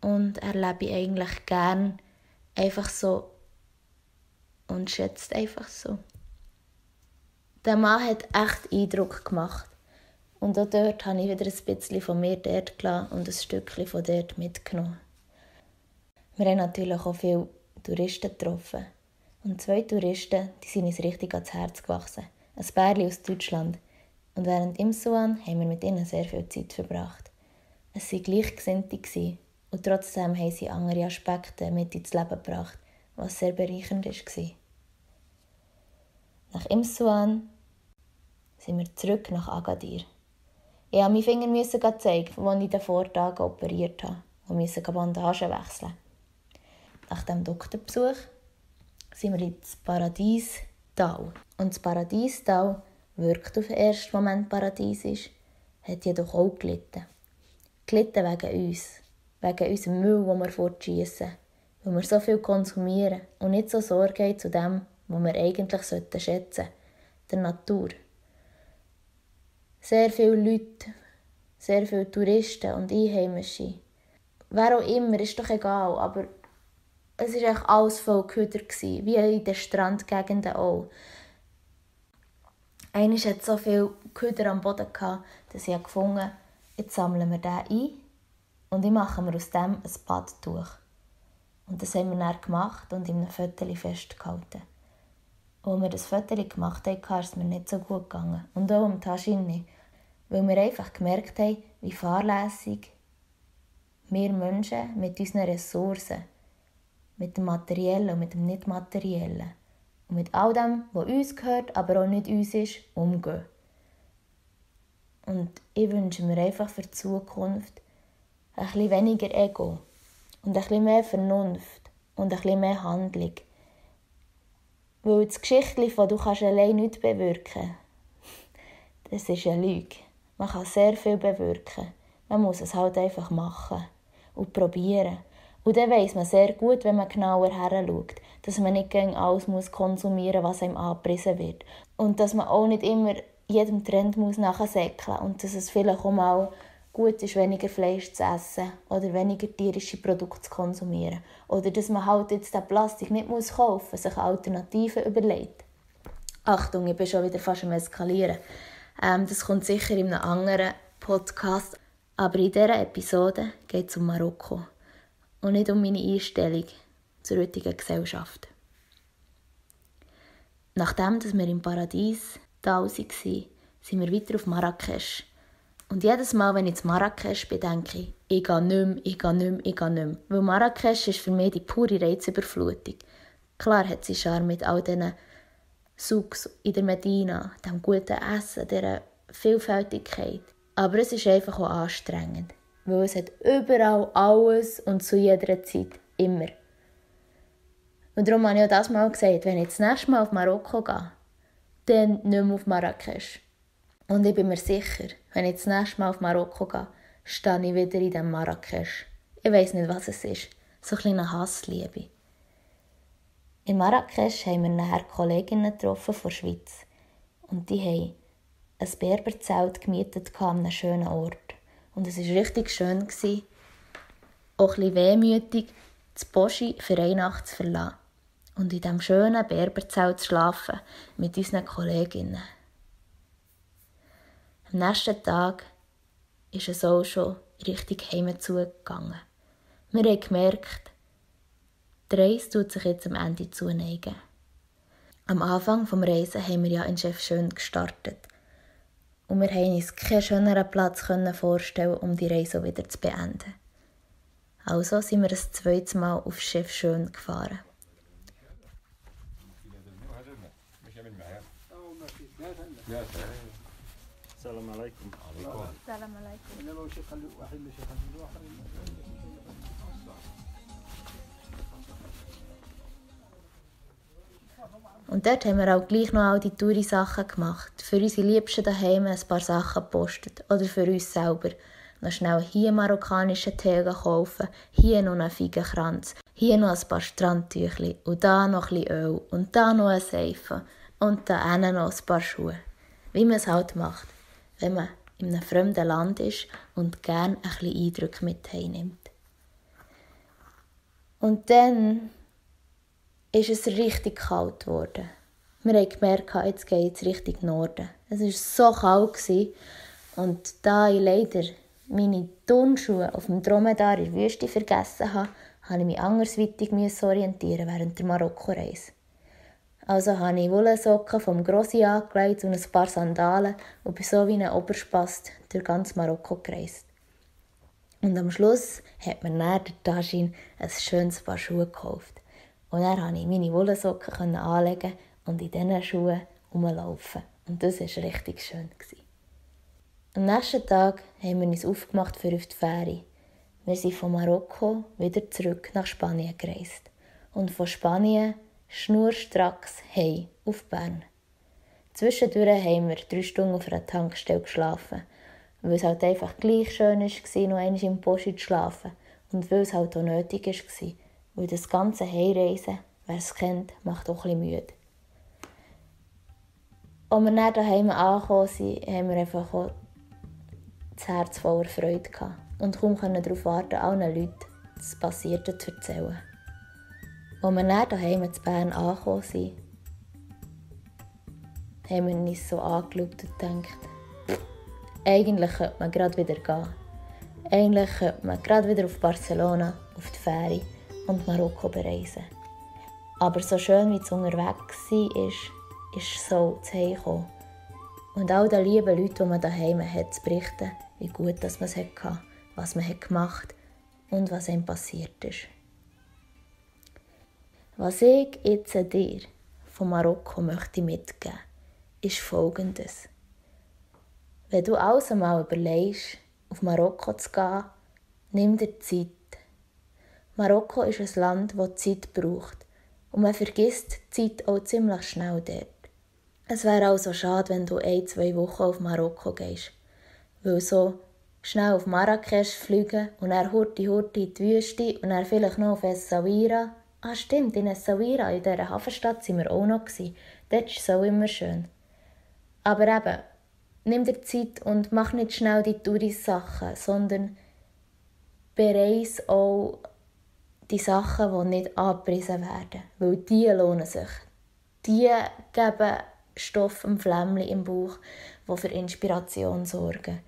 Und er lebe eigentlich gern einfach so und schätzt einfach so. Der Mann hat echt Eindruck gemacht. Und auch dort habe ich wieder ein bisschen von mir dort gelassen und ein Stückchen von dort mitgenommen. Wir haben natürlich auch viele Touristen getroffen. Und 2 Touristen, die sind uns richtig ans Herz gewachsen. Ein Pärchen aus Deutschland. Und während Imswan haben wir mit ihnen sehr viel Zeit verbracht. Es waren Gleichgesinnte und trotzdem haben sie andere Aspekte mit ins Leben gebracht, was sehr bereichernd war. Nach Imsuan sind wir zurück nach Agadir. Ich musste meinen Finger zeigen, wo ich den Vortag operiert habe, und musste Bandagen wechseln. Nach dem Doktorbesuch sind wir ins Paradiestal. Und das Paradiestal wirkt auf den ersten Moment paradiesisch, hat jedoch auch gelitten. Gelitten wegen uns, wegen unserem Müll, den wir fortschiessen, weil wir so viel konsumieren und nicht so Sorge haben zu dem, was wir eigentlich schätzen sollten, der Natur. Sehr viele Leute, sehr viele Touristen und Einheimische. Wer auch immer, ist doch egal, aber es war eigentlich alles voll Köder, wie in den Strandgegenden auch. Einmal hatte so viel Köder am Boden, dass ich gefunden habe, jetzt sammeln wir den ein und ich mache mir aus dem ein Badtuch. Und das haben wir dann gemacht und in einem Fötterchen festgehalten. Und als wir das Fötterchen gemacht haben, ist es mir nicht so gut gegangen. Und auch um die Taschen nicht. Weil wir einfach gemerkt haben, wie fahrlässig wir Menschen mit unseren Ressourcen, mit dem Materiellen und mit dem Nicht-Materiellen und mit all dem, was uns gehört, aber auch nicht uns ist, umgehen. Und ich wünsche mir einfach für die Zukunft ein bisschen weniger Ego und ein bisschen mehr Vernunft und ein bisschen mehr Handlung. Weil das Geschichtchen von «Du kannst allein nichts bewirken», das ist eine Lüge. Man kann sehr viel bewirken. Man muss es halt einfach machen und probieren. Und dann weiss man sehr gut, wenn man genauer hinschaut, dass man nicht gegen alles konsumieren muss, was einem angepriesen wird. Und dass man auch nicht immer jedem Trend nachsäckeln muss und dass es vielleicht auch mal gut ist, weniger Fleisch zu essen oder weniger tierische Produkte zu konsumieren. Oder dass man halt jetzt den Plastik nicht kaufen muss, sich Alternativen überlegt. Achtung, ich bin schon wieder fast am Eskalieren. Das kommt sicher in einem anderen Podcast. Aber in dieser Episode geht es um Marokko und nicht um meine Einstellung zur heutigen Gesellschaft. Nachdem wir im Paradies da waren, sind wir weiter auf Marrakesch. Und jedes Mal, wenn ich in Marrakesch bin, denke ich gehe nicht mehr. Weil Marrakesch ist für mich die pure Reizüberflutung. Klar hat sie Charme mit all diesen Souks in der Medina, dem guten Essen, dieser Vielfältigkeit. Aber es ist einfach auch anstrengend, weil es hat überall alles und zu jeder Zeit immer. Und darum habe ich auch das Mal gesagt, wenn ich das nächste Mal auf Marokko gehe, dann nicht mehr auf Marrakesch. Und ich bin mir sicher, wenn ich das nächste Mal auf Marokko gehe, stehe ich wieder in diesem Marrakesch. Ich weiss nicht, was es ist. So ein kleine Hassliebe. In Marrakesch haben wir nachher Kolleginnen getroffen von der Schweiz. Und die haben ein Berberzelt gemietet an einem schönen Ort. Und es war richtig schön, auch ein bisschen wehmütig, das Boschi für eine Nacht zu verlassen. Und in diesem schönen Berberzelt zu schlafen mit unseren Kolleginnen. Am nächsten Tag ist es auch schon richtig heim zugegangen. Wir haben gemerkt, die Reise tut sich jetzt am Ende zuneigen. Am Anfang des Reisen haben wir ja in Chefchaouen gestartet. Und wir konnten uns keinen schöneren Platz vorstellen, um die Reise wieder zu beenden. Also sind wir ein zweites Mal auf Chefchaouen gefahren. Salam alaikum. Salam alaikum. Und dort haben wir auch gleich noch all die teure Sachen gemacht. Für unsere Liebsten daheim ein paar Sachen gepostet. Oder für uns selber. Noch schnell hier marokkanischen Tee kaufen, hier noch einen Feigenkranz, hier noch ein paar Strandtüchli und da noch ein bisschen Öl und da noch eine Seife und da hinten noch ein paar Schuhe. Wie man es halt macht, wenn man in einem fremden Land ist und gerne ein bisschen Eindrücke mit heimnimmt. Und dann ist es richtig kalt geworden. Wir haben gemerkt, jetzt geht es Richtung Norden. Es war so kalt und da ich leider meine Turnschuhe auf dem Dromedar in der Wüste vergessen habe, musste ich mich andersweitig orientieren während der Marokko-Reise. Also habe ich Wollsocken vom Grossi angelegt und ein paar Sandalen und bin so wie ein Oberspast durch ganz Marokko gereist. Und am Schluss hat mir dann der Tajin ein schönes Paar Schuhe gekauft. Und dann konnte ich meine Wollsocken anlegen und in diesen Schuhen rumlaufen. Und das war richtig schön. Am nächsten Tag haben wir uns aufgemacht für auf die Fähre. Wir sind von Marokko wieder zurück nach Spanien gereist. Und von Spanien schnurstracks heim auf Bern. Zwischendurch haben wir 3 Stunden auf einer Tankstelle geschlafen, weil es halt einfach gleich schön war, noch einmal im Posti zu schlafen und weil es halt auch nötig war, weil das ganze Heimreisen, wer es kennt, macht auch ein bisschen müde. Als wir dann daheim angekommen sind, haben wir einfach auch das Herz voller Freude gehabt und kaum darauf warten, allen Leuten das Passierte zu erzählen. Als wir dann daheim in Bern angekommen sind, haben wir uns so angeschaut und gedacht, eigentlich könnte man gerade wieder gehen. Eigentlich könnte man gerade wieder auf Barcelona, auf die Fähre und Marokko bereisen. Aber so schön wie es unterwegs war, ist so zu Hause gekommen. Und all den lieben Leuten, die man daheim hat, zu berichten, wie gut dass man es hatte, was man gemacht hat und was einem passiert ist. Was ich jetzt dir von Marokko möchte mitgeben, ist Folgendes. Wenn du alles einmal überlegst, auf Marokko zu gehen, nimm dir Zeit. Marokko ist ein Land, das Zeit braucht. Und man vergisst die Zeit auch ziemlich schnell dort. Es wäre also schade, wenn du 1-2 Wochen auf Marokko gehst. Weil so schnell auf Marrakesch fliegen und dann hurti in die Wüste und dann vielleicht noch auf Essaouira. Ah stimmt, in Essaouira, in dieser Hafenstadt, waren wir auch noch. Dort ist es auch immer schön. Aber eben, nimm dir Zeit und mach nicht schnell die Tourist-Sachen, sondern bereise auch die Sachen, die nicht angepriesen werden. Weil die lohnen sich. Die geben Stoff im Flämmchen im Bauch, die für Inspiration sorgen.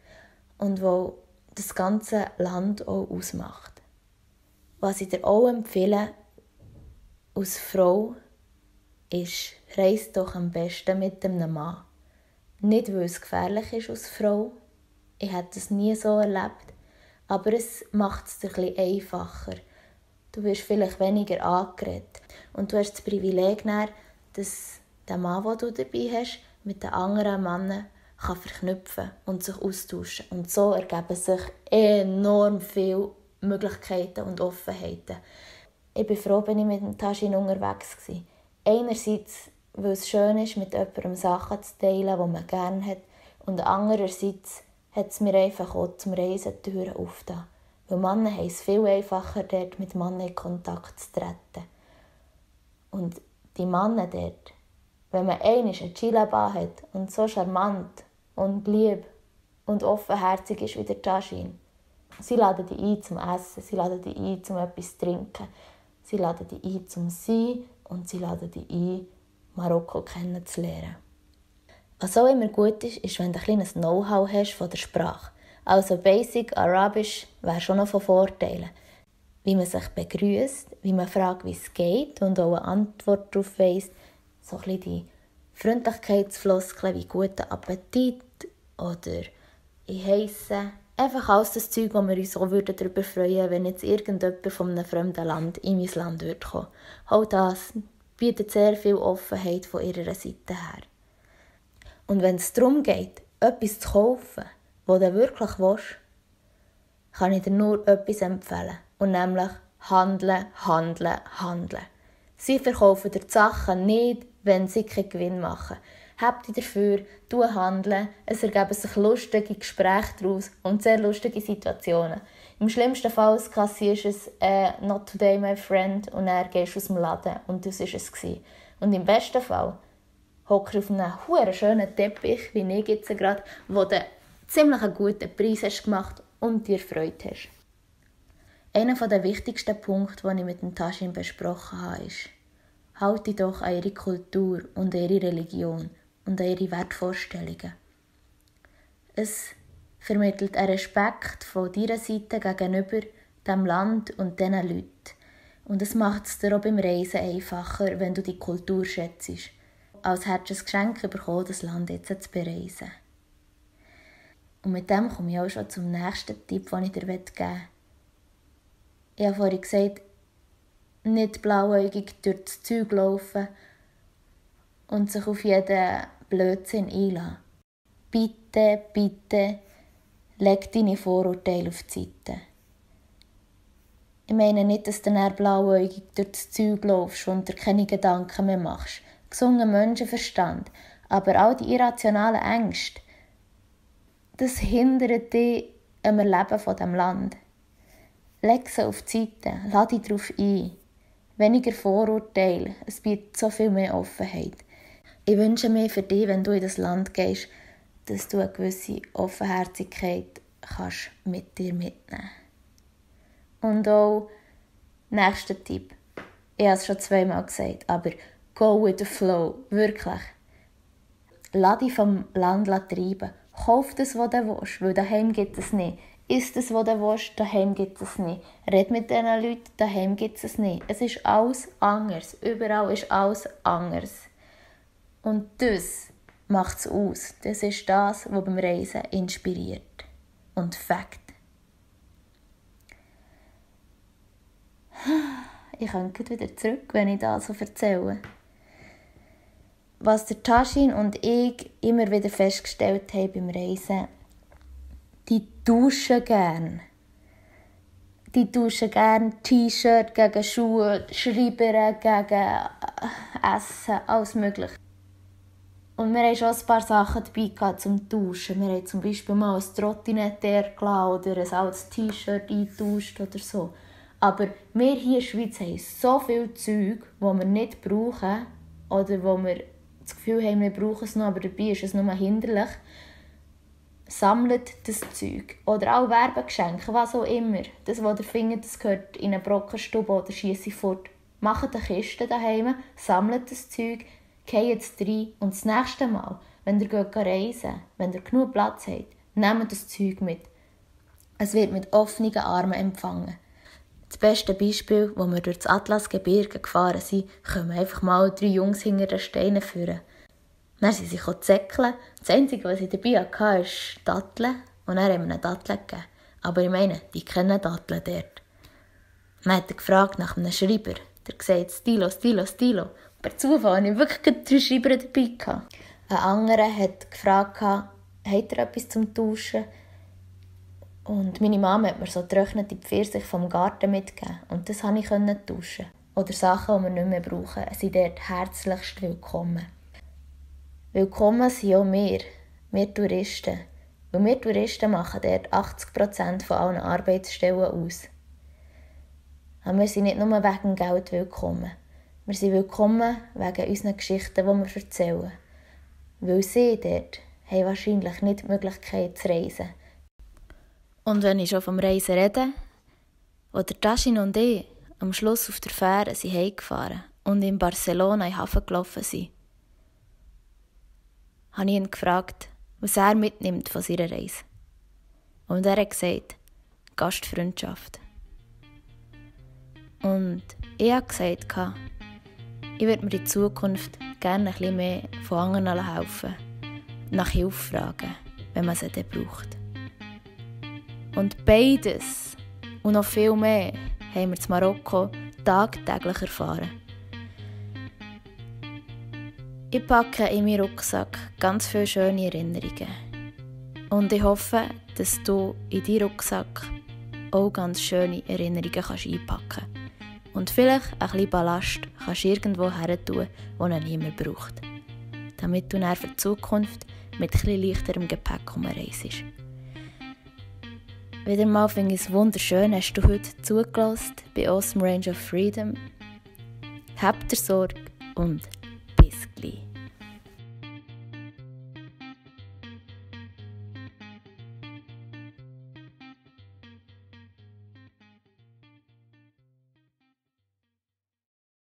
Und wo das ganze Land auch ausmacht. Was ich dir auch empfehle, als Frau, ist, reise doch am besten mit einem Mann. Nicht, weil es gefährlich ist als Frau. Ich hätte es nie so erlebt. Aber es macht es dir ein bisschen einfacher. Du wirst vielleicht weniger angeredet. Und du hast das Privileg, dass der Mann, den du dabei hast, mit den anderen Männern kann verknüpfen und sich austauschen. Und so ergeben sich enorm viele Möglichkeiten und Offenheiten. Ich bin froh, dass ich mit dem Taschin unterwegs war. Einerseits, weil es schön ist, mit jemandem Sachen zu teilen, die man gerne hat. Und andererseits hat es mir einfach auch zum Reisen die Türen aufgetan. Weil Männer haben es viel einfacher, dort mit Männern in Kontakt zu treten. Und die Männer dort, wenn man einmal eine Chilaba hat und so charmant und lieb und offenherzig ist wie der Taschin, sie laden dich ein zum Essen, sie laden dich ein zum etwas zu trinken, sie laden dich ein zum Sein und sie laden dich ein, Marokko kennenzulernen. Was auch immer gut ist, wenn du ein kleines Know-how hast von der Sprache. Also Basic Arabisch wäre schon noch von Vorteilen. Wie man sich begrüßt, wie man fragt, wie es geht und auch eine Antwort darauf weiss. So ein bisschen die Freundlichkeitsfloskeln wie «guten Appetit» oder «ich heisse». Einfach alles das Zeug, wo wir uns auch darüber freuen würden, wenn jetzt irgendjemand von einem fremden Land in mein Land würde kommen. Auch das bietet sehr viel Offenheit von ihrer Seite her. Und wenn es darum geht, etwas zu kaufen, was du wirklich willst, kann ich dir nur etwas empfehlen. Und nämlich handeln, handeln, handeln. Sie verkaufen dir die Sachen nicht, wenn sie keinen Gewinn machen. Habt dich dafür, du handeln, es ergeben sich lustige Gespräche daraus und sehr lustige Situationen. Im schlimmsten Fall kassierst du es «Not today, my friend» und dann gehst du aus dem Laden und das war es. Und im besten Fall hockst du auf einem huere schönen Teppich, wie ich jetzt gerade, wo du ziemlich einen guten Preis hast gemacht und dir Freude hast. Einer der wichtigsten Punkte, die ich mit dem Taschin besprochen habe, ist: halte doch an ihre Kultur und an ihre Religion und an ihre Wertvorstellungen. Es vermittelt einen Respekt von deiner Seite gegenüber dem Land und diesen Leuten. Und es macht es dir auch beim Reisen einfacher, wenn du die Kultur schätzt, als hättest du ein Geschenk bekommen, das Land jetzt zu bereisen. Und mit dem komme ich auch schon zum nächsten Tipp, den ich dir geben möchte. Ich habe vorhin gesagt, nicht blauäugig durch das Zeug laufen und sich auf jeden Blödsinn einlassen. Bitte, bitte, leg deine Vorurteile auf die Seite. Ich meine nicht, dass du dann blauäugig durch das Zeug laufst und dir keine Gedanken mehr machst. Gesunder Menschenverstand. Aber all die irrationalen Ängste, das hindert dich am Erleben von diesem Land. Leg sie auf die Seite, lass dich darauf ein. Weniger Vorurteile, es bietet so viel mehr Offenheit. Ich wünsche mir für dich, wenn du in das Land gehst, dass du eine gewisse Offenherzigkeit kannst mit dir mitnehmen. Und auch, nächster Tipp. Ich habe es schon 2-mal gesagt, aber go with the flow, wirklich. Lass dich vom Land treiben. Kauf das, was du willst, weil daheim gibt es nicht. Iss das, was du willst, daheim gibt es nicht. Red mit diesen Leuten, daheim gibt es nicht. Es ist alles anders. Überall ist alles anders. Und das macht es aus. Das ist das, was beim Reisen inspiriert. Und Fakt. Ich könnte wieder zurück, wenn ich das so erzähle. Was der Taschin und ich immer wieder festgestellt haben beim Reisen, die duschen gern. Die duschen gern T-Shirt gegen Schuhe, Schreiber gegen Essen, alles mögliche. Und wir hatten schon ein paar Sachen dabei zum Duschen. Wir haben zum Beispiel mal ein Trottinett gelassen oder ein altes T-Shirt eingetauscht oder so. Aber wir hier in der Schweiz haben so viel Zeug, das wir nicht brauchen oder wo wir das Gefühl haben, wir brauchen es noch, aber dabei ist es nur hinderlich. Sammelt das Zeug. Oder auch Werbegeschenke, was auch immer. Das, was ihr findet, das gehört in eine Brockenstube oder schiesse fort. Macht eine Kiste daheim, sammelt das Zeug, geht es rein und das nächste Mal, wenn ihr reisen, wenn ihr genug Platz habt, nehmt das Zeug mit. Es wird mit offenen Armen empfangen. Das beste Beispiel, wo wir durch das Atlasgebirge gefahren sind, kommen einfach mal 3 Jungs hinter den Steinen führen. Dann sind sie zäckeln. Das Einzige, was ich dabei hatte, ist Datteln. Und dann haben wir ihnen Datteln gegeben. Aber ich meine, die kennen Datteln dort. Dann hat er gefragt nach einem Schreiber. Der gesagt, Stilo, Stilo, Stilo. Per Zufall hatte ich wirklich 3 Schreiber dabei gehabt. Ein anderer hat gefragt, hat er etwas zum Tauschen? Und meine Mama hat mir so getrocknete Pfirsiche vom Garten mitgegeben. Und das konnte ich tauschen. Oder Sachen, die wir nicht mehr brauchen, sind dort herzlichst willkommen. Willkommen sind auch wir Touristen. Weil wir Touristen machen dort 80% von allen Arbeitsstellen aus. Aber wir sind nicht nur wegen Geld willkommen. Wir sind willkommen wegen unseren Geschichten, die wir erzählen. Weil sie dort haben wahrscheinlich nicht die Möglichkeit zu reisen. Und wenn ich schon vom Reisen rede, als der Taschin und ich am Schluss auf der Fähre sind heimgefahren und in Barcelona in den Hafen gelaufen sind, habe ich ihn gefragt, was er mitnimmt von seiner Reise. Und er hat gesagt, Gastfreundschaft. Und ich habe gesagt, ich würde mir in Zukunft gerne ein bisschen mehr von anderen helfen, nach Hilfe fragen, wenn man sie dann braucht. Und beides und noch viel mehr haben wir in Marokko tagtäglich erfahren. Ich packe in meinen Rucksack ganz viele schöne Erinnerungen. Und ich hoffe, dass du in deinen Rucksack auch ganz schöne Erinnerungen einpacken kannst. Und vielleicht ein bisschen Ballast kannst du irgendwo her tun, wo ihn niemand braucht. Damit du dann für die Zukunft mit etwas leichterem Gepäck umreist. Wieder mal finde ich es wunderschön, hast du heute zugelassen bei Awesome Range of Freedom. Habt ihr Sorge und